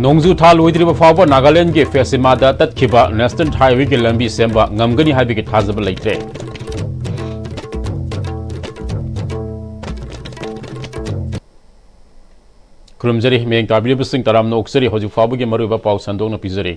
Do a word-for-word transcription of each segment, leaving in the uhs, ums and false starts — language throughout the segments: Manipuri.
ꯅꯣꯡꯖꯨ ꯊꯥ ꯂꯣꯏꯗ꯭ꯔꯤꯕ ꯐꯥꯎꯕ ꯅꯥꯒꯥꯂꯦꯟꯗꯒꯤ ꯐꯦꯁꯤꯃꯥꯗ ꯇꯠꯈꯤꯕ ꯅꯦꯁꯅꯦꯜ ꯍꯥꯏꯋꯦꯒꯤ ꯂꯝꯕꯤ ꯁꯦꯝꯕ ꯉꯝꯒꯅꯤ ꯍꯥꯏꯕꯒꯤ ꯊꯥꯖꯕ ꯂꯩꯇ꯭ꯔꯦ꯫ ꯈꯨꯔꯨꯝꯖꯔꯤ, ꯃꯤꯠꯌꯦꯡ ꯇꯥꯕꯤꯔꯤꯕꯁꯤꯡ ꯇꯔꯥꯝꯅ ꯑꯣꯛꯆꯔꯤ꯫ ꯍꯧꯖꯤꯛ ꯐꯥꯎꯕꯒꯤ ꯃꯔꯨꯑꯣꯏꯕ ꯄꯥꯎ ꯁꯟꯗꯣꯛꯅ ꯄꯤꯖꯔꯤ꯫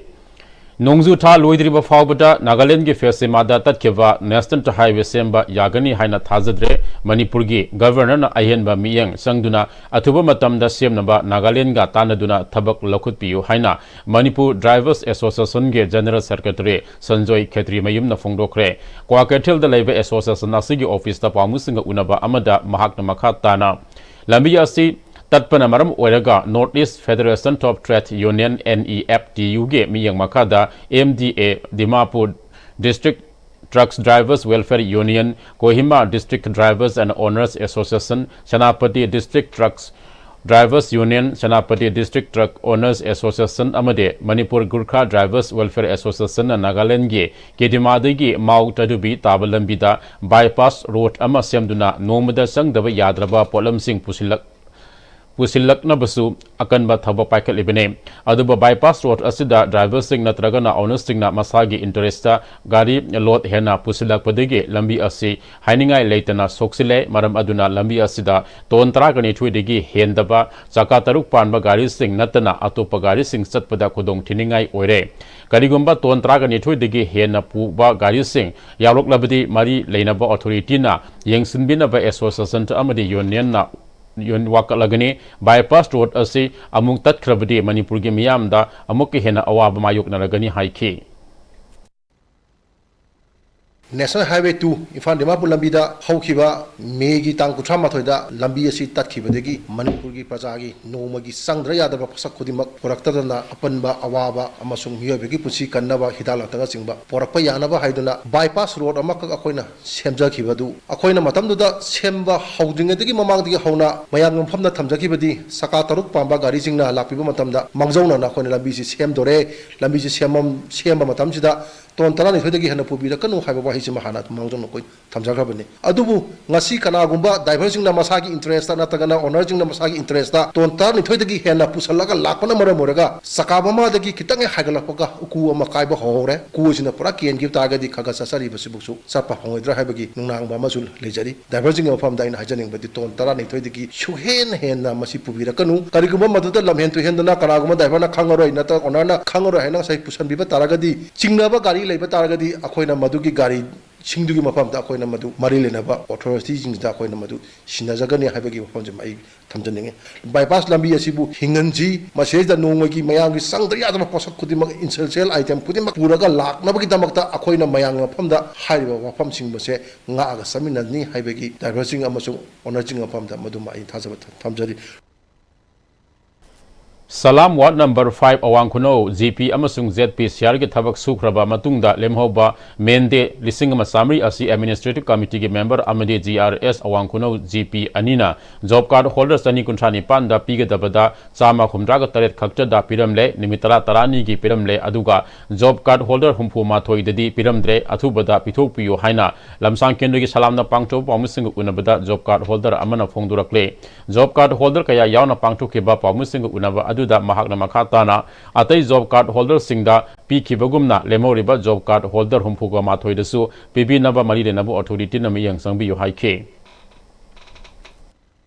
ꯅꯣꯡꯖꯨ ꯊꯥ ꯂꯣꯏꯗ꯭ꯔꯤꯕ ꯐꯥꯎꯕꯗ ꯅꯥꯒꯥꯂꯦꯟꯗꯒꯤ ꯐꯦꯁꯤꯃꯥꯗ ꯇꯠꯈꯤꯕ ꯅꯦꯁꯅꯦꯜ ꯍꯥꯏꯋꯦ ꯁꯦꯝꯕ ꯌꯥꯒꯅꯤ ꯍꯥꯏꯅ ꯊꯥꯖꯗ꯭ꯔꯦ꯫ ꯃꯅꯤꯄꯨꯔꯒꯤ ꯒꯕꯔꯅꯔꯅ ꯑꯍꯦꯟꯕ ꯃꯤꯠꯌꯦꯡ ꯆꯪꯗꯨꯅ ꯑꯊꯨꯕ ꯃꯇꯝꯗ ꯁꯦꯝꯅꯕ ꯅꯥꯒꯥꯂꯦꯟꯗꯒ ꯇꯥꯟꯅꯗꯨꯅ ꯊꯕꯛ ꯂꯧꯈꯠꯄꯤꯌꯨ ꯍꯥꯏꯅ Manipur drivers ꯑꯦꯁꯣꯁꯤꯌꯦꯁꯟꯒꯤ general secretary Sanjoy ꯈꯦꯇ꯭ꯔꯤꯃꯌꯨꯝꯅ ꯐꯣꯡꯗꯣꯛꯈ꯭ꯔꯦ꯫ ꯀ꯭ꯋꯥꯀꯩꯊꯦꯜꯗ ꯂꯩꯕ ꯑꯦꯁꯣꯁꯤꯌꯦꯁꯟ ꯑꯁꯤꯒꯤ ꯑꯣꯐꯤꯁꯇ ꯄꯥꯎꯃꯤꯁꯤꯡꯒ ꯎꯅꯕ ꯑꯃꯗ ꯃꯍꯥꯛꯅ ꯃꯈꯥ ꯇꯥꯅ ꯂꯝꯕꯤ ꯑꯁꯤ ꯇꯠꯄꯅ ꯃꯔꯝ ꯑꯣꯏꯔꯒ North East Federation of Trade Union, NEFTU ꯒꯤ ꯃꯤꯠꯌꯦꯡ ꯃꯈꯥꯗ MDA Dimapur District Trucks Drivers Welfare Union, Kohima District Drivers and Owners Association, Senapati District Trucks Drivers Union, Senapati District Truck Owners Association ꯑꯃꯗꯤ ꯃꯅꯤꯄꯨꯔ ꯒꯨꯔꯈꯥ ꯗ꯭ꯔꯥꯏꯚꯔꯁ ꯋꯦꯜꯐꯤꯌꯔ ꯑꯦꯁꯣꯁꯤꯌꯦꯁꯟꯅ ꯅꯥꯒꯥꯂꯦꯟꯗꯒꯤ ꯀꯦꯗꯤꯃꯥꯗꯒꯤ ꯃꯥꯎ ꯇꯗꯨꯕꯤ ꯇꯥꯕ ꯂꯝꯕꯤꯗ ꯕꯥꯏꯄꯥꯁ ꯔꯣꯗ ꯑꯃ ꯁꯦꯝꯗꯨꯅ ꯅꯣꯡꯃꯗ ꯆꯪꯗꯕ ꯌꯥꯗ꯭ꯔꯕ ꯄꯣꯠꯂꯝꯁꯤꯡ ꯄꯨꯁꯤꯜꯂꯛ-, ꯄꯨꯁꯤꯜꯂꯛꯅꯕꯁꯨ ꯑꯀꯟꯕ ꯊꯕꯛ ꯄꯥꯏꯈꯠꯂꯤꯕꯅꯤ꯫ ꯑꯗꯨꯕꯨ ꯕꯥꯏꯄꯥꯁ ꯔꯣꯗ ꯑꯁꯤꯗ ꯗ꯭ꯔꯥꯏꯚꯔꯁꯤꯡ ꯅꯠꯇ꯭ꯔꯒꯅ ꯑꯣꯅꯔꯁꯤꯡꯅ ꯃꯁꯥꯒꯤ ꯏꯟꯇꯔꯦꯁꯇ ꯒꯥꯔꯤ ꯂꯣꯗ ꯍꯦꯟꯅ ꯄꯨꯁꯤꯜꯂꯛꯄꯗꯒꯤ ꯂꯝꯕꯤ ꯑꯁꯤ ꯍꯥꯏꯅꯤꯡꯉꯥꯏ ꯂꯩꯇꯅ ꯁꯣꯛꯆꯤꯜꯂꯦ꯫ ꯃꯔꯝ ꯑꯗꯨꯅ ꯂꯝꯕꯤ ꯑꯁꯤꯗ ꯇꯣꯟ ꯇꯔꯥꯒ ꯅꯤꯊꯣꯏꯗꯒꯤ ꯍꯦꯟꯗꯕ ꯆꯀꯥ ꯇꯔꯨꯛ ꯄꯥꯟꯕ ꯒꯥꯔꯤꯁꯤꯡ ꯅꯠꯇꯅ ꯑꯇꯣꯞꯄ ꯒꯥꯔꯤꯁꯤꯡ ꯆꯠꯄꯗ ꯈꯨꯗꯣꯡ ꯊꯤꯅꯤꯡꯉꯥꯏ ꯑꯣꯏꯔꯦ꯫ ꯀꯔꯤꯒꯨꯝꯕ ꯇꯣꯟ ꯇꯔꯥꯒ ꯅꯤꯊꯣꯏꯗꯒꯤ ꯍꯦꯟꯅ ꯄꯨꯕ ꯒꯥꯔꯤꯁꯤꯡ ꯌꯥꯎꯔꯛꯂꯕꯗꯤ ꯃꯔꯤ ꯂꯩꯅꯕ ꯑꯣꯊꯣꯔꯤꯇꯤꯅ ꯌꯦꯡꯁꯤꯟꯕꯤꯅꯕ ꯑꯦꯁꯣꯁꯤꯌꯦꯁꯟ ꯑꯃꯗꯤ ꯌꯨꯅꯤꯌꯟꯅ ꯌꯨꯟ-, ꯋꯥꯀꯠꯂꯒꯅꯤ꯫ ꯕꯥꯏꯄꯥꯁ ꯔꯣꯗ ꯑꯁꯤ ꯑꯃꯨꯛ ꯇꯠꯈ꯭ꯔꯕꯗꯤ ꯃꯅꯤꯄꯨꯔꯒꯤ ꯃꯤꯌꯥꯝꯗ ꯑꯃꯨꯛꯀ ꯍꯦꯟꯅ ꯑꯋꯥꯕ ꯃꯥꯌꯣꯛꯅꯔꯒꯅꯤ ꯍꯥꯏꯈꯤ꯫ National Highway two Imphal Dimapur ꯂꯝꯕꯤꯗ ꯍꯧꯈꯤꯕ ꯃꯦꯒꯤ ꯇꯥꯡ ꯀꯨꯟꯊ꯭ꯔꯥ ꯃꯥꯊꯣꯏꯗ ꯂꯝꯕꯤ ꯑꯁꯤ ꯇꯠꯈꯤꯕꯗꯒꯤ ꯃꯅꯤꯄꯨꯔꯒꯤ ꯄ꯭ꯔꯖꯥꯒꯤ ꯅꯣꯡꯃꯒꯤ ꯆꯪꯗ꯭ꯔ ꯌꯥꯗꯕ ꯄꯣꯠꯁꯛ ꯈꯨꯗꯤꯡꯃꯛ ꯄꯨꯔꯛꯇꯗꯅ ꯑꯄꯟꯕ ꯑꯋꯥꯕ ꯑꯃꯁꯨꯡ ꯃꯤꯑꯣꯏꯕꯒꯤ ꯄꯨꯟꯁꯤ ꯀꯟꯅꯕ ꯍꯤꯗꯥꯛ ꯂꯥꯡꯊꯛꯅꯆꯤꯡꯕ ꯄꯨꯔꯛꯄ ꯌꯥꯅꯕ ꯍꯥꯏꯗꯨꯅ ꯕꯥꯏꯄꯥꯁ ꯔꯣꯗ ꯑꯃꯈꯛ ꯑꯩꯈꯣꯏꯅ ꯁꯦꯝꯖꯈꯤꯕꯗꯨ ꯑꯩꯈꯣꯏꯅ ꯃꯇꯝꯗꯨꯗ ꯁꯦꯝꯕ ꯍꯧꯗ꯭ꯔꯤꯉꯩꯗꯒꯤ ꯃꯃꯥꯡꯗꯒꯤ ꯍꯧꯅ ꯃꯌꯥꯝꯒꯤ ꯃꯐꯝꯗ ꯊꯝꯖꯈꯤꯕꯗꯤ ꯆꯀꯥ ꯇꯔꯨꯛ ꯄꯥꯟꯕ ꯒꯥꯔꯤꯁꯤꯡꯅ ꯂꯥꯛꯄꯤꯕ ꯃꯇꯝꯗ ꯃꯥꯡꯖꯧꯅꯅ ꯑꯩꯈꯣꯏꯅ ꯂꯝꯕꯤꯁꯤ ꯁꯦꯝꯗꯣꯔꯦ꯫ ꯂꯝꯕꯤꯁꯤ ꯁꯦꯝꯃꯝ-, ꯁꯦꯝꯕ ꯃꯇꯝꯁꯤꯗ ꯇꯣꯟ ꯇꯔꯥꯅꯤꯊꯣꯏꯗꯒꯤ ꯍꯦꯟꯅ ꯄꯨꯕꯤꯔꯛꯀꯅꯨ ꯍꯥꯏꯕ ꯋꯥꯍꯩꯁꯤꯃ ꯍꯥꯟꯅ ꯃꯥꯡꯖꯧꯅꯅ ꯑꯩꯈꯣꯏ ꯊꯝꯖꯈ꯭ꯔꯕꯅꯤ꯫ ꯑꯗꯨꯕꯨ ꯉꯁꯤ ꯀꯅꯥꯒꯨꯝꯕ driverꯁꯤꯡꯅ ꯃꯁꯥꯒꯤ interestꯇ ꯅꯠꯇ꯭ꯔꯒꯅ ownerꯁꯤꯡꯅ ꯃꯁꯥꯒꯤ interestꯇ ꯇꯣꯟ ꯇꯔꯥꯅꯤꯊꯣꯏꯗꯒꯤ ꯍꯦꯟꯅ ꯄꯨꯁꯜꯂꯒ ꯂꯥꯛꯄꯅ ꯃꯔꯝ ꯑꯣꯏꯔꯒ ꯆꯀꯥ ꯃꯃꯥꯗꯒꯤ ꯈꯤꯇꯪ ꯍꯦꯛ ꯍꯥꯏꯒꯠꯂꯛꯄꯒ ꯎꯀꯨ ꯑꯃ ꯀꯥꯏꯕ ꯍꯧꯍꯧꯔꯦ꯫ ꯎꯀꯨ ꯑꯁꯤꯅ ꯄꯨꯔꯥ ꯀꯦꯟꯈꯤꯕ ꯇꯥꯔꯒꯗꯤ ꯈꯔ ꯈꯔ ꯆꯠꯆꯔꯤꯕꯁꯤꯕꯨꯁꯨ ꯆꯠꯄ ꯐꯪꯉꯣꯏꯗ꯭ꯔꯥ ꯍꯥꯏꯕꯒꯤ ꯅꯨꯡꯅꯥꯡꯕ ꯑꯃꯁꯨ ꯂꯩꯖꯔꯤ꯫ Driverꯁꯤꯡꯒꯤ ꯃꯐꯝꯗ ꯑꯩꯅ ꯍꯥꯏꯖꯅꯤꯡꯕꯗꯤ ꯇꯣꯟ ꯇꯔꯥꯅꯤꯊꯣꯏꯗꯒꯤ ꯁꯨꯍꯦꯟ ꯍꯦꯟꯅ ꯃꯁꯤ ꯄꯨꯕꯤꯔꯛꯀꯅꯨ꯫ ꯀꯔꯤꯒꯨꯝꯕ ꯃꯗꯨꯗ ꯂꯝꯍꯦꯟ ꯇꯨꯍꯦꯟꯗꯅ ꯀꯅꯥꯒꯨꯝꯕ driverꯅ ꯈꯪꯉꯔꯣꯏ ꯅꯠꯇ꯭ꯔꯒ ownerꯅ ꯈꯪꯉꯔꯣꯏ ꯍꯥꯏꯅ ꯉꯁꯥꯏ ꯄꯨꯁꯟꯕꯤꯕ ꯇꯥꯔꯒꯗꯤ ꯆꯤꯡꯅꯕ ꯒꯥꯔꯤ ꯂꯩꯕ ꯇꯥꯔꯒꯗꯤ ꯑꯩꯈꯣꯏꯅ ꯃꯗꯨꯒꯤ ꯒꯥꯔꯤꯁꯤꯡꯗꯨꯒꯤ ꯃꯐꯝꯗ ꯑꯩꯈꯣꯏꯅ ꯃꯗꯨ ꯃꯔꯤ ꯂꯩꯅꯕ authorityꯁꯤꯡꯁꯤꯗ ꯑꯩꯈꯣꯏꯅ ꯃꯗꯨ ꯁꯤꯟꯅꯖꯒꯅꯤ ꯍꯥꯏꯕꯒꯤ ꯋꯥꯐꯝꯁꯤꯃ ꯑꯩ ꯊꯝꯖꯅꯤꯡꯉꯤ꯫ Bypass ꯂꯝꯕꯤ ꯑꯁꯤꯕꯨ ꯍꯤꯡꯍꯟꯁꯤ꯫ ꯃꯁꯤꯗꯩꯗ ꯅꯣꯡꯃꯒꯤ ꯃꯌꯥꯝꯒꯤ ꯆꯪꯗ ꯌꯥꯗꯕ ꯄꯣꯠꯁꯛ ꯈꯨꯗꯤꯡꯃꯛ, essential item ꯈꯨꯗꯤꯡꯃꯛ ꯄꯨꯔꯒ ꯂꯥꯛꯅꯕꯒꯤꯗꯃꯛꯇ ꯑꯩꯈꯣꯏꯅ ꯃꯌꯥꯝꯒꯤ ꯃꯐꯝꯗ ꯍꯥꯏꯔꯤꯕ ꯋꯥꯐꯝꯁꯤꯡ ꯑꯁꯦ ꯉꯥꯛꯑꯒ ꯆꯠꯃꯤꯟꯅꯅꯤ ꯍꯥꯏꯕꯒꯤ driverꯁꯤꯡ ꯑꯃꯁꯨꯡ ownerꯁꯤꯡ ꯃꯐꯝꯗ ꯃꯗꯨꯃ ꯑꯩ ꯊꯥꯖꯕ ꯊꯝ-, ꯊꯝꯖꯔꯤ꯫ ꯁꯂꯥꯝ ꯋꯥꯔꯗ ꯅꯝꯕꯔ ꯐꯥꯏꯚ ꯑꯋꯥꯡ ꯈꯨꯅꯧ ꯖꯤ ꯄꯤ ꯑꯃꯁꯨꯡ ꯖꯦꯗ ꯄꯤ ꯁꯤꯌꯥꯔꯒꯤ ꯊꯕꯛ ꯁꯨꯈ꯭ꯔꯕ ꯃꯇꯨꯡꯗ ꯂꯦꯝꯍꯧꯕ ꯃꯦꯟꯗꯦ ꯂꯤꯁꯤꯡ ꯑꯃ ꯆꯥꯃꯔꯤ ꯑꯁꯤ ꯑꯦꯗꯃꯤꯅꯤꯁꯇ꯭ꯔꯦꯇꯤꯚ ꯀꯃꯤꯇꯤꯒꯤ ꯃꯦꯝꯕꯔ ꯑꯃꯗꯤ ꯖꯤ ꯑꯥꯔ ꯑꯦꯁ ꯑꯋꯥꯡ ꯈꯨꯅꯧ ꯖꯤ ꯄꯤ ꯑꯅꯤꯅ ꯖꯣꯕ ꯀꯥꯔꯗ ꯍꯣꯜꯗꯔ ꯆꯅꯤ ꯀꯨꯟꯊ꯭ꯔꯥ ꯅꯤꯄꯥꯟꯗ ꯄꯤꯒꯗꯕꯗ ꯆꯥꯝꯃ ꯍꯨꯝꯗ꯭ꯔꯥꯒ ꯇꯔꯦꯠ ꯈꯛꯇꯗ ꯄꯤꯔꯝꯂꯦ꯫ ꯅꯨꯃꯤꯠ ꯇꯔꯥ, ꯇꯔꯥꯅꯤꯒꯤ ꯄꯤꯔꯝꯂꯦ꯫ ꯑꯗꯨꯒ ꯖꯣꯕ ꯀꯥꯔꯗ ꯍꯣꯜꯗꯔ ꯍꯨꯝꯐꯨ ꯃꯥꯊꯣꯏꯗꯗꯤ ꯄꯤꯔꯝꯗ꯭ꯔꯦ꯫ ꯑꯊꯨꯕꯗ ꯄꯤꯊꯣꯛꯄꯤꯌꯨ ꯍꯥꯏꯅ ꯂꯝꯁꯥꯡ ꯀꯦꯟꯗ꯭ꯔꯒꯤ ꯁꯂꯥꯝꯗ ꯄꯥꯡꯊꯣꯛꯄ ꯄꯥꯎꯃꯤꯁꯤꯡꯒ ꯎꯅꯕꯗ ꯖꯣꯕ ꯀꯥꯔꯗ ꯍꯣꯜꯗꯔ ꯑꯃꯅ ꯐꯣꯡꯗꯣꯔꯛꯂꯦ꯫ ꯖꯣꯕ ꯀꯥꯔꯗ ꯍꯣꯜꯗꯔ ꯀꯌꯥ ꯌꯥꯎꯅ ꯄꯥꯡꯊꯣꯛꯈꯤꯕ ꯄꯥꯎꯃꯤꯁꯤꯡꯒ ꯎꯅꯕ ꯑꯗꯨꯗ ꯃꯍꯥꯛꯅ ꯃꯈꯥ ꯇꯥꯅ ꯑꯇꯩ ꯖꯣꯕ ꯀꯥꯔꯗ ꯍꯣꯜꯗꯔꯁꯤꯡꯗ ꯄꯤꯈꯤꯕꯒꯨꯝꯅ ꯂꯦꯝꯍꯧꯔꯤꯕ ꯖꯣꯕ ꯀꯥꯔꯗ ꯍꯣꯜꯗꯔ ꯍꯨꯝꯐꯨꯒ ꯃꯥꯊꯣꯏꯗꯁꯨ ꯄꯤꯕꯤꯅꯕ ꯃꯔꯤ ꯂꯩꯅꯕ ꯑꯣꯊꯣꯔꯤꯇꯤꯅ ꯃꯤꯠꯌꯦꯡ ꯆꯪꯕꯤꯌꯨ ꯍꯥꯏꯈꯤ꯫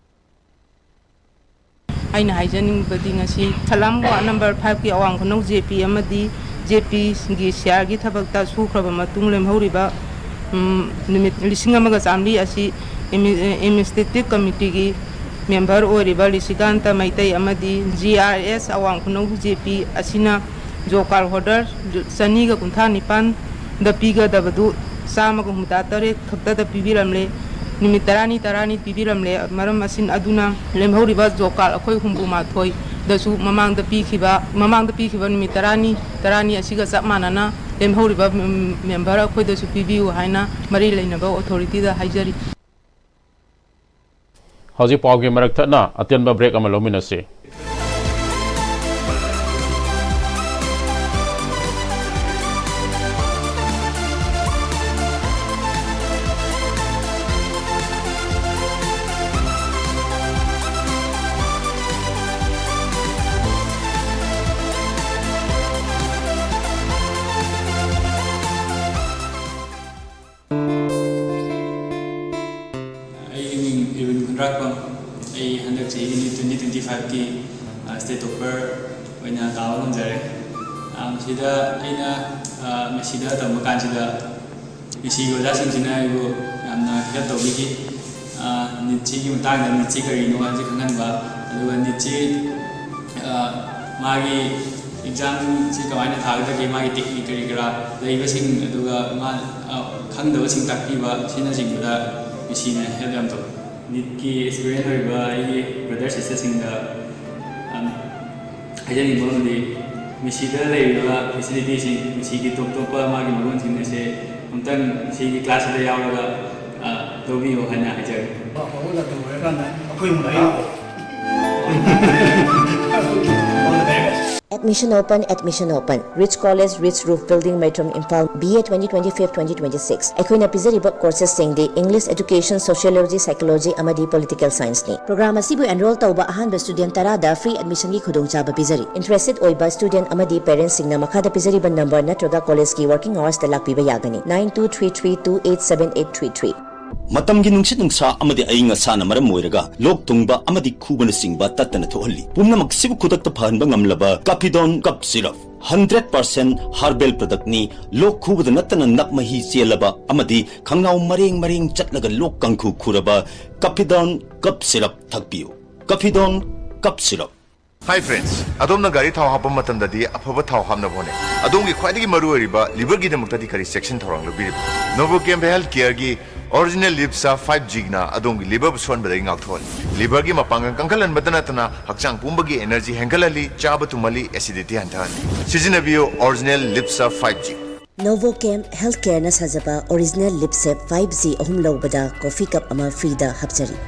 ꯑꯩꯅ ꯍꯥꯏꯖꯅꯤꯡꯕꯗꯤ ꯉꯁꯤ ꯁꯂꯥꯝ ꯋꯥꯔꯗ ꯅꯝꯕꯔ ꯐꯥꯏꯚꯀꯤ ꯑꯋꯥꯡ ꯈꯨꯅꯧ ꯖꯦ ꯄꯤ ꯑꯃꯗꯤ ꯖꯦ ꯄꯤꯒꯤ ꯁꯤꯌꯥꯔꯒꯤ ꯊꯕꯛꯇ ꯁꯨꯈ꯭ꯔꯕ ꯃꯇꯨꯡ ꯂꯦꯝꯍꯧꯔꯤꯕ, ꯎꯝ, ꯅꯨꯃꯤꯠ ꯂꯤꯁꯤꯡ ꯑꯃꯒ ꯆꯥꯃꯔꯤ ꯑꯁꯤ ꯑꯦꯃꯤ-, ꯑꯦꯗꯃꯤꯅꯤꯁꯇ꯭ꯔꯦꯇꯤꯚ ꯀꯃꯤꯇꯤꯒꯤ ꯃꯦꯝꯕꯔ ꯑꯣꯏꯔꯤꯕ ꯔꯤꯁꯤꯀꯥꯟꯇ ꯃꯩꯇꯩ ꯑꯃꯗꯤ ꯖꯤ ꯑꯥꯔ ꯑꯦꯁ ꯑꯋꯥꯡ ꯈꯨꯅꯧ ꯖꯦ ꯄꯤ ꯑꯁꯤꯅ ꯖꯣꯕ ꯀꯥꯔꯗ ꯍꯣꯜꯗꯔ ꯆꯅꯤꯒ ꯀꯨꯟꯊ꯭ꯔꯥ ꯅꯤꯄꯥꯟꯗ ꯄꯤꯒꯗꯕꯗꯨ ꯆꯥꯝꯃꯒ ꯍꯨꯝꯐꯨꯇꯔꯥ ꯇꯔꯦꯠ ꯈꯛꯇꯗ ꯄꯤꯕꯤꯔꯝꯂꯦ꯫ ꯅꯨꯃꯤꯠ ꯇꯔꯥꯅꯤ ꯇꯔꯥꯅꯤ ꯄꯤꯕꯤꯔꯝꯂꯦ꯫ ꯃꯔꯝ ꯑꯁꯤꯅ ꯑꯗꯨꯅ ꯂꯦꯝꯍꯧꯔꯤꯕ ꯖꯣꯕ ꯀꯥꯔꯗ ꯑꯩꯈꯣꯏ ꯍꯨꯝꯐꯨ ꯃꯥꯊꯣꯏꯗꯁꯨ ꯃꯃꯥꯡꯗ ꯄꯤꯈꯤꯕ, ꯃꯃꯥꯡꯗ ꯄꯤꯈꯤꯕ ꯅꯨꯃꯤꯠ ꯇꯔꯥꯅꯤ ꯇꯔꯥꯅꯤ ꯑꯁꯤꯒ ꯆꯞ ꯃꯥꯟꯅꯅ ꯂꯦꯝꯍꯧꯔꯤꯕ ꯃꯦꯝ-, ꯃꯦꯝꯕꯔ ꯑꯩꯈꯣꯏꯗꯁꯨ ꯄꯤꯕꯤꯌꯨ ꯍꯥꯏꯅ ꯃꯔꯤ ꯂꯩꯅꯕ ꯑꯣꯊꯣꯔꯤꯇꯤꯗ ꯍꯥꯏꯖꯔꯤ꯫ ꯍꯧꯖꯤꯛ ꯄꯥꯎꯒꯤ ꯃꯔꯛ ꯊꯠꯅ ꯑꯇꯦꯟꯕ ꯕ꯭ꯔꯦꯛ ꯑꯃ ꯂꯧꯃꯤꯟꯅꯁꯤ꯫ ꯔꯥꯛꯄꯝ, ꯑꯩ ꯍꯟꯗꯛ ꯆꯍꯤꯒꯤ ꯅꯤꯠ twenty twenty five ꯀꯤ, ꯑ, state topper ꯑꯣꯏꯅ ꯇꯥꯕ ꯉꯝꯖꯔꯦ꯫ ꯑ, ꯃꯁꯤꯗ ꯑꯩꯅ, ꯑ, ꯃꯁꯤꯗ ꯇꯝꯕ ꯀꯥꯟꯁꯤꯗ ꯃꯁꯤꯒꯤ ꯑꯣꯖꯥꯁꯤꯡꯁꯤꯅ ꯑꯩꯕꯨ ꯌꯥꯝꯅ help ꯇꯧꯕꯤꯈꯤ꯫ ꯑ, ꯅꯤꯠꯁꯤꯒꯤ ꯃꯇꯥꯡꯗ, ꯅꯤꯠꯁꯤ ꯀꯔꯤꯅꯣ ꯍꯥꯏꯕꯁꯤ ꯈꯪꯍꯟꯕ, ꯑꯗꯨꯒ ꯅꯤꯠꯁꯤ, ꯑ, ꯃꯥꯒꯤ exam ꯁꯤ ꯀꯃꯥꯏꯅ ꯊꯥꯒꯗꯒꯦ, ꯃꯥꯒꯤ technique ꯀꯔꯤ ꯀꯔꯥ ꯂꯩꯕꯁꯤꯡ, ꯑꯗꯨꯒ ꯃꯥ, ꯑ, ꯈꯪꯗꯕꯁꯤꯡ ꯇꯥꯛꯄꯤꯕ, ꯑꯁꯤꯅꯆꯤꯡꯕꯗ ꯃꯁꯤꯅ help ꯌꯥꯝ ꯇꯧꯏ꯫ ꯅꯤꯠꯀꯤ aspirant ꯑꯣꯏꯔꯤꯕ ꯑꯩꯒꯤ brother sister ꯁꯤꯡꯗ, ꯑꯝ, ꯍꯥꯏꯖꯅꯤꯡꯕ ꯑꯃꯗꯤ, ꯃꯁꯤꯗ ꯂꯩꯔꯤꯕ facility ꯁꯤꯡ, ꯃꯁꯤꯒꯤ ꯇꯣꯞ ꯇꯣꯞꯄ ꯃꯥꯒꯤ ꯃꯒꯨꯟꯁꯤꯡ ꯑꯁꯦ ꯑꯃꯨꯛꯇꯪ ꯃꯁꯤꯒꯤ class ꯁꯤꯗ ꯌꯥꯎꯔꯒ, ꯑ, ꯂꯧꯕꯤꯌꯨ ꯍꯥꯏꯅ ꯍꯥꯏꯖꯔꯤ꯫ ꯑꯐꯕ ꯃꯇꯝ ꯑꯣꯏꯔꯀꯥꯟꯗ ꯑꯩꯈꯣꯏ ꯑꯃꯨꯛ ꯂꯥꯛꯏ꯫ All the very best. Admission open, admission open. Rich College, Rich Roof Building, Maitram, Imphal, B A twenty twenty-five twenty twenty-six꯫ ꯑꯩꯈꯣꯏꯅ ꯄꯤꯖꯔꯤꯕ courses ꯁꯤꯡꯗꯤ English, Education, Sociology, Psychology ꯑꯃꯗꯤ Political Science ꯅꯤ꯫ Program ꯑꯁꯤꯕꯨ enroll ꯇꯧꯕ ꯑꯍꯥꯟꯕ student ꯇꯔꯥꯗ free admission ꯒꯤ ꯈꯨꯗꯣꯡꯆꯥꯕ ꯄꯤꯖꯔꯤ꯫ Interested ꯑꯣꯏꯕ student ꯑꯃꯗꯤ parents ꯁꯤꯡꯅ ꯃꯈꯥꯗ ꯄꯤꯖꯔꯤꯕ number ꯅꯠꯇ꯭ꯔꯒ college ꯀꯤ working hours ꯇ ꯂꯥꯛꯄꯤꯕ ꯌꯥꯒꯅꯤ꯫ Nine two three three two eight seven eight three three꯫ ꯃꯇꯝꯒꯤ ꯅꯨꯡꯁꯤꯠ ꯅꯨꯡꯁꯥ ꯑꯃꯗꯤ ꯑꯏꯪ ꯑꯁꯥꯅ ꯃꯔꯝ ꯑꯣꯏꯔꯒ ꯂꯣꯛ ꯊꯨꯡꯕ ꯑꯃꯗꯤ ꯈꯨꯕꯅꯆꯤꯡꯕ ꯇꯠꯇꯅ ꯊꯣꯛꯍꯜꯂꯤ꯫ ꯄꯨꯝꯅꯃꯛꯁꯤꯕꯨ ꯈꯨꯗꯛꯇ ꯐꯍꯟꯕ ꯉꯝꯂꯕ Caphidone Cough Syrup, hundred percent herbal product ꯅꯤ꯫ ꯂꯣꯛ ꯈꯨꯕꯗ ꯅꯠꯇꯅ ꯅꯞ ꯃꯍꯤ ꯆꯦꯜꯂꯕ ꯑꯃꯗꯤ ꯈꯪꯅꯥꯎ ꯃꯔꯦꯡ ꯃꯔꯦꯡ ꯆꯠꯂꯒ ꯂꯣꯛ ꯀꯥꯡꯈꯨ ꯈꯨꯔꯕ Caphidone Cough Syrup ꯊꯛꯄꯤꯌꯨ꯫ Caphidone Cough Syrup꯫ Hi friends, ꯑꯗꯣꯝꯅ ꯒꯥꯔꯤ ꯊꯥꯎ ꯍꯥꯞꯄ ꯃꯇꯝꯗꯗꯤ ꯑꯐꯕ ꯊꯥꯎ ꯍꯥꯞꯅꯕ ꯍꯣꯠꯅꯩ꯫ ꯑꯗꯣꯝꯒꯤ ꯈ꯭ꯋꯥꯏꯗꯒꯤ ꯃꯔꯨꯑꯣꯏꯔꯤꯕ liver ꯒꯤꯗꯃꯛꯇꯗꯤ ꯀꯔꯤ ꯆꯦꯛꯁꯤꯟ ꯊꯧꯔꯥꯡ ꯂꯧꯕꯤꯔꯤꯕꯒꯦ? Novochem Health Care ꯒꯤ Original Lip Salve five G ꯅ ꯑꯗꯣꯝꯒꯤ liver ꯕꯨ ꯁꯣꯛꯍꯟꯕꯗꯒꯤ ꯉꯥꯛꯊꯣꯛꯍꯜꯂꯤ꯫ Liver ꯒꯤ ꯃꯄꯥꯡꯒꯜ ꯀꯟꯈꯠꯍꯟꯕꯇ ꯅꯠꯇꯅ ꯍꯛꯆꯥꯡ ꯄꯨꯝꯕꯒꯤ energy ꯍꯦꯟꯒꯠꯍꯜꯂꯤ, ꯆꯥꯕ ꯇꯨꯝꯍꯜꯂꯤ, acidity ꯍꯟꯊꯍꯜꯂꯤ꯫ ꯁꯤꯖꯤꯟꯅꯕꯤꯌꯨ Original Lip Salve five G꯫ Novochem Health Care ꯅ ꯁꯥꯖꯕ Original Lip Salve five G ꯑꯍꯨꯝ ꯂꯧꯕꯗ coffee cup ꯑꯃ free ꯗ ꯍꯥꯞꯆꯔꯤ꯫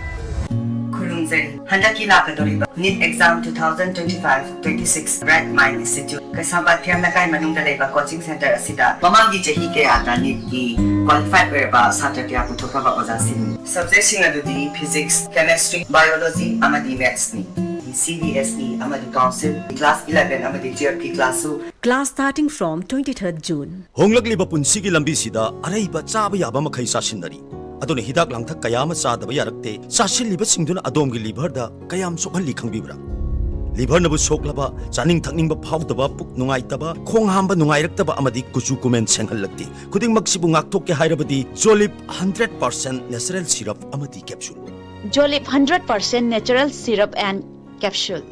ꯈꯨꯔꯨꯝꯖꯔꯤ꯫ ꯍꯟꯗꯛꯀꯤ ꯂꯥꯛꯀꯗꯧꯔꯤꯕ NEET exam two thousand twenty five twenty six Bright Mind Institute, ꯀꯩꯁꯥꯝꯄꯥꯠ ꯐꯤꯌꯝ ꯂꯩꯀꯥꯏ ꯃꯅꯨꯡꯗ ꯂꯩꯕ coaching center ꯑꯁꯤꯗ ꯃꯃꯥꯡꯒꯤ ꯆꯍꯤ ꯀꯌꯥꯗ NEET ꯀꯤ qualified ꯑꯣꯏꯔꯕ ꯁꯥꯇ꯭ꯔ ꯀꯌꯥ ꯄꯨꯊꯣꯛꯈ꯭ꯔꯕ ꯑꯣꯖꯥꯁꯤꯡꯅꯤ꯫ Subject ꯁꯤꯡ ꯑꯗꯨꯗꯤ Physics, Chemistry, Biology ꯑꯃꯗꯤ Maths ꯅꯤ꯫ C B S E ꯑꯃꯗꯤ Council, Class eleven ꯑꯃꯗꯤ twelve ꯀꯤ class ꯁꯨ꯫ Class starting from twenty third June. ꯍꯣꯡꯂꯛꯂꯤꯕ ꯄꯨꯟꯁꯤꯒꯤ ꯂꯝꯕꯤꯁꯤꯗ ꯑꯔꯩꯕ ꯆꯥꯕ ꯌꯥꯕ ꯃꯈꯩ ꯆꯥꯁꯤꯟꯅꯔꯤ꯫ ꯑꯗꯨꯅ ꯍꯤꯗꯥꯛ ꯂꯥꯡꯊꯛ ꯀꯌꯥ ꯑꯃ ꯆꯥꯗꯕ ꯌꯥꯔꯛꯇꯦ꯫ ꯆꯥꯁꯤꯜꯂꯤꯕꯁꯤꯡꯗꯨꯅ ꯑꯗꯣꯝꯒꯤ ꯂꯤꯚꯔꯗ ꯀꯌꯥꯝ ꯁꯣꯛꯍꯜꯂꯤ ꯈꯪꯕꯤꯕ꯭ꯔꯥ? ꯂꯤꯚꯔꯅꯕꯨ ꯁꯣꯛꯂꯕ, ꯆꯥꯅꯤꯡ ꯊꯛꯅꯤꯡꯕ ꯐꯥꯎꯗꯕ, ꯄꯨꯛ ꯅꯨꯡꯉꯥꯏꯇꯕ, ꯈꯣꯡ ꯍꯥꯝꯕ ꯅꯨꯡꯉꯥꯏꯔꯛꯇꯕ ꯑꯃꯗꯤ ꯀꯨꯆꯨ ꯀꯨꯃꯦꯟ ꯁꯦꯡꯍꯜꯂꯛꯇꯦ꯫ ꯈꯨꯗꯤꯡꯃꯛꯁꯤꯕꯨ ꯉꯥꯛꯊꯣꯛꯀꯦ ꯍꯥꯏꯔꯕꯗꯤ Jolip hundred percent natural syrup ꯑꯃꯗꯤ capsule꯫ Jolip hundred percent natural syrup and capsule.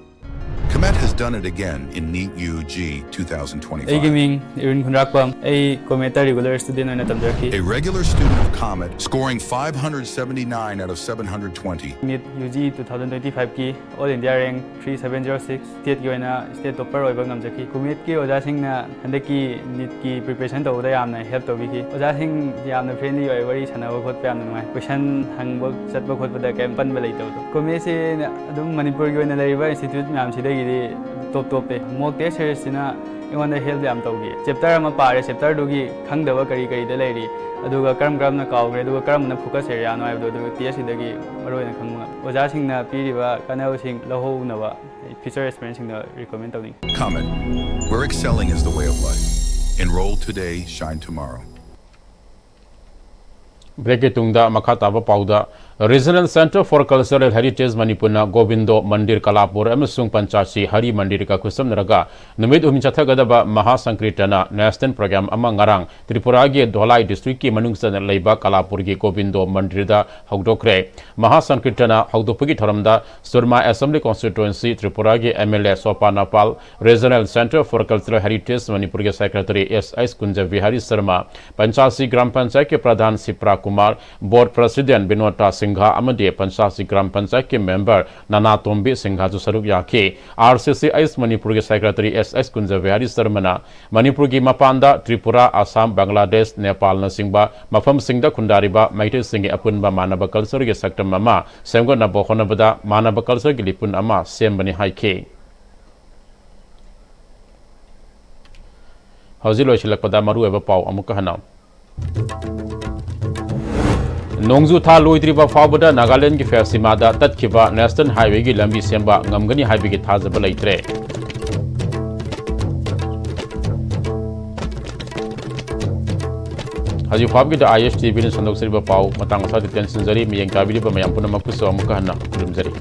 Comet has done it again in NEET U G two thousand twenty-five. ꯑꯩꯒꯤ ꯃꯤꯡ ꯏꯔꯨꯟ ꯈꯨꯟꯗ꯭ꯔꯥꯛꯄꯝ꯫ ꯑꯩ ꯀꯣꯃꯦꯠꯇ ꯔꯤꯒꯨꯂꯔ ꯁ꯭ꯇꯨꯗꯦꯟ ꯑꯣꯏꯅ ꯇꯝꯖꯔꯛꯈꯤ꯫ A regular student of Comet, scoring five hundred seventy-nine out of seven hundred twenty. NEET U G two thousand twenty-five ꯀꯤ All India rank three seven zero six, ꯁ꯭ꯇꯦꯠꯀꯤ ꯑꯣꯏꯅ ꯁ꯭ꯇꯦꯠ ꯇꯣꯞꯄꯔ ꯑꯣꯏꯕ ꯉꯝꯖꯈꯤ꯫ ꯀꯣꯃꯦꯠꯀꯤ ꯑꯣꯖꯥꯁꯤꯡꯅ ꯍꯟꯗꯛꯀꯤ ꯅꯤꯠꯀꯤ ꯄ꯭ꯔꯤꯄꯦꯔꯦꯁꯟ ꯇꯧꯕꯗ ꯌꯥꯝꯅ ꯍꯦꯜꯞ ꯇꯧꯕꯤꯈꯤ꯫ ꯑꯣꯖꯥꯁꯤꯡ ꯌꯥꯝꯅ ꯐ꯭ꯔꯦꯟꯂꯤ ꯑꯣꯏ, ꯋꯥꯔꯤ ꯁꯥꯟꯅꯕ ꯈꯣꯠꯄ ꯌꯥꯝꯅ ꯅꯨꯡꯉꯥꯏ꯫ ꯀꯣꯏꯁꯟ ꯍꯪꯕ ꯆꯠꯄ ꯈꯣꯠꯄꯗ ꯀꯔꯤꯝ ꯄꯟꯕ ꯂꯩꯇꯕꯗꯣ꯫ ꯀꯣꯃꯦꯠꯁꯤ ꯑꯗꯨꯝ ꯃꯅꯤꯄꯨꯔꯒꯤ ꯑꯣꯏꯅ ꯂꯩꯔꯤꯕ ꯏꯟꯁꯇꯤꯇ꯭ꯌꯨꯠ ꯃꯌꯥꯝꯁꯤꯗꯒꯤꯗꯤ ꯇꯣꯞ ꯇꯣꯞꯄꯦ꯫ ꯃꯣꯛ ꯇꯦꯁ ꯁꯦꯔꯤꯁꯁꯤꯅ ꯑꯩꯉꯣꯟꯗ ꯍꯦꯜꯞ ꯌꯥꯝ ꯇꯧꯈꯤ꯫ ꯆꯦꯞꯇꯔ ꯑꯃ ꯄꯥꯔꯦ, ꯆꯦꯞꯇꯔꯗꯨꯒꯤ ꯈꯪꯗꯕ ꯀꯔꯤ ꯀꯔꯤꯗ ꯂꯩꯔꯤ, ꯑꯗꯨꯒ ꯀꯔꯝ ꯀꯔꯝꯅ ꯀꯥꯎꯈ꯭ꯔꯦ, ꯑꯗꯨꯒ ꯀꯔꯝꯕꯅ ꯐꯣꯀꯁ ꯑꯦꯔꯤꯌꯥꯅꯣ ꯍꯥꯏꯕꯗꯣ ꯑꯗꯨ ꯇꯦꯁꯁꯤꯗꯒꯤ ꯃꯔꯨꯑꯣꯏꯅ ꯈꯪꯕ ꯉꯝꯃꯤ꯫ ꯑꯣꯖꯥꯁꯤꯡꯅ ꯄꯤꯔꯤꯕ ꯀꯥꯟꯅꯕꯁꯤꯡ ꯂꯧꯍꯧꯅꯕ ꯑꯩ ꯐ꯭ꯌꯨꯆꯔ ꯑꯦꯁꯄꯤꯔꯦꯟꯁꯁꯤꯡꯗ ꯔꯤꯀꯃꯦꯟ ꯇꯧꯅꯤꯡꯉꯤ꯫ Comet, where excelling is the way of life. Enroll today, shine tomorrow. ꯕ꯭ꯔꯦꯛꯀꯤ ꯇꯨꯡꯗ ꯃꯈꯥ ꯇꯥꯕ ꯄꯥꯎꯗ, Regional Centre for Cultural Heritage ꯃꯅꯤꯄꯨꯔꯅ ꯒꯣꯕꯤꯟꯗꯣ ꯃꯟꯗꯤꯔ ꯀꯂꯥꯄꯨꯔ ꯑꯃꯁꯨꯡ ꯄꯟꯆꯥꯁꯤ ꯍꯔꯤ ꯃꯟꯗꯤꯔꯒ ꯈꯨꯠꯁꯝꯅꯔꯒ ꯅꯨꯃꯤꯠ ꯍꯨꯝꯅꯤ ꯆꯠꯊꯒꯗꯕ ꯃꯍꯥ ꯁꯪꯀꯤꯔꯇꯅ ꯅꯦꯁꯅꯦꯜ ꯄ꯭ꯔꯣꯒ꯭ꯔꯥꯝ ꯑꯃ ꯉꯔꯥꯡ ꯇ꯭ꯔꯤꯄꯨꯔꯥꯒꯤ ꯙꯣꯂꯥꯏ ꯗꯤꯁꯇ꯭ꯔꯤꯛꯀꯤ ꯃꯅꯨꯡ ꯆꯟꯅ ꯂꯩꯕ ꯀꯂꯥꯄꯨꯔꯒꯤ ꯒꯣꯕꯤꯟꯗꯣ ꯃꯟꯗꯤꯔꯗ ꯍꯧꯗꯣꯛꯈ꯭ꯔꯦ꯫ ꯃꯍꯥ ꯁꯪꯀꯤꯔꯇꯅ ꯍꯧꯗꯣꯛꯄꯒꯤ ꯊꯧꯔꯝꯗ ꯁꯨꯔꯃꯥ ꯑꯦꯁꯦꯝꯕ꯭ꯂꯤ ꯀꯣꯟꯁꯇꯤꯇ꯭ꯋꯦꯟꯁꯤ ꯇ꯭ꯔꯤꯄꯨꯔꯥꯒꯤ M L A Swapna Paul, Regional Centre for Cultural Heritage ꯃꯅꯤꯄꯨꯔꯒꯤ secretary S H Kunjabihari Sharma, Panchashi gram ꯄꯟꯆꯥꯌꯠꯀꯤ ꯄ꯭ꯔꯙꯥꯟ ꯁꯤꯄ꯭ꯔꯥ ꯀꯨꯃꯥꯔ, ꯕꯣꯔꯗ ꯄ꯭ꯔꯁꯤꯗꯦꯟ ꯕꯤꯅꯣꯇꯥ ꯁꯤꯡꯍ ꯑꯃꯗꯤ ꯄꯟꯆꯥꯁꯤ ꯒ꯭ꯔꯥꯝ ꯄꯟꯆꯥꯌꯠꯀꯤ ꯃꯦꯝꯕꯔ ꯅꯅꯥꯇꯣꯝꯕꯤ ꯁꯤꯡꯍꯁꯨ ꯁꯔꯨꯛ ꯌꯥꯈꯤ꯫ ꯑꯥꯔ ꯁꯤ ꯁꯤ ꯑꯩꯁ ꯃꯅꯤꯄꯨꯔꯒꯤ ꯁꯦꯀ꯭ꯔꯦꯇꯔꯤ ꯑꯦꯁ ꯑꯩꯁ ꯀꯨꯟꯖꯕꯤꯍꯥꯔꯤ ꯁꯔꯃꯅ ꯃꯅꯤꯄꯨꯔꯒꯤ ꯃꯄꯥꯟꯗ ꯇ꯭ꯔꯤꯄꯨꯔꯥ, ꯑꯁꯥꯝ, ꯕꯪꯒ꯭ꯂꯥꯗꯦꯁ, ꯅꯦꯄꯥꯜꯅꯆꯤꯡꯕ ꯃꯐꯝꯁꯤꯡꯗ ꯈꯨꯟꯗꯥꯔꯤꯕ ꯃꯩꯇꯩꯁꯤꯡꯒꯤ ꯑꯄꯨꯟꯕ ꯃꯥꯟꯅꯕ ꯀꯜꯆꯔꯒꯤ ꯁꯛꯇꯝ ꯑꯃ ꯁꯦꯝꯒꯠꯅꯕ ꯍꯣꯠꯅꯕꯗ ꯃꯥꯟꯅꯕ ꯀꯜꯆꯔꯒꯤ ꯂꯤꯄꯨꯟ ꯑꯃ ꯁꯦꯝꯕꯅꯤ ꯍꯥꯏꯈꯤ꯫ ꯍꯧꯖꯤꯛ ꯂꯣꯏꯁꯤꯜꯂꯛꯄꯗ ꯃꯔꯨꯑꯣꯏꯕ ꯄꯥꯎ ꯑꯃꯨꯛꯀ ꯍꯟꯅ꯫ ꯅꯣꯡꯖꯨ ꯊꯥ ꯂꯣꯏꯗ꯭ꯔꯤꯕ ꯐꯥꯎꯕꯗ ꯅꯥꯒꯥꯂꯦꯟꯗꯒꯤ ꯐꯦꯞꯁꯤꯃꯥꯗ ꯇꯠꯈꯤꯕ ꯅꯦꯁꯅꯦꯜ ꯍꯥꯏꯋꯦꯒꯤ ꯂꯝꯕꯤ ꯁꯦꯝꯕ ꯉꯝꯒꯅꯤ ꯍꯥꯏꯕꯒꯤ ꯊꯥꯖꯕ ꯂꯩꯇ꯭ꯔꯦ꯫ ꯍꯧꯖꯤꯛ ꯐꯥꯎꯕꯒꯤꯗ ꯑꯥꯏ ꯑꯦꯁ ꯇꯤ ꯚꯤꯅ ꯁꯟꯗꯣꯛꯆꯔꯤꯕ ꯄꯥꯎ ꯃꯇꯥꯡ ꯑꯁꯤꯗ ꯇꯦꯟꯁꯤꯟꯖꯔꯤ꯫ ꯃꯤꯠꯌꯦꯡ ꯇꯥꯕꯤꯔꯤꯕ ꯃꯌꯥꯝ ꯄꯨꯝꯅꯃꯛꯄꯨꯁꯨ ꯑꯃꯨꯛꯀ ꯍꯟꯅ ꯈꯨꯔꯨꯝꯖꯔꯤ꯫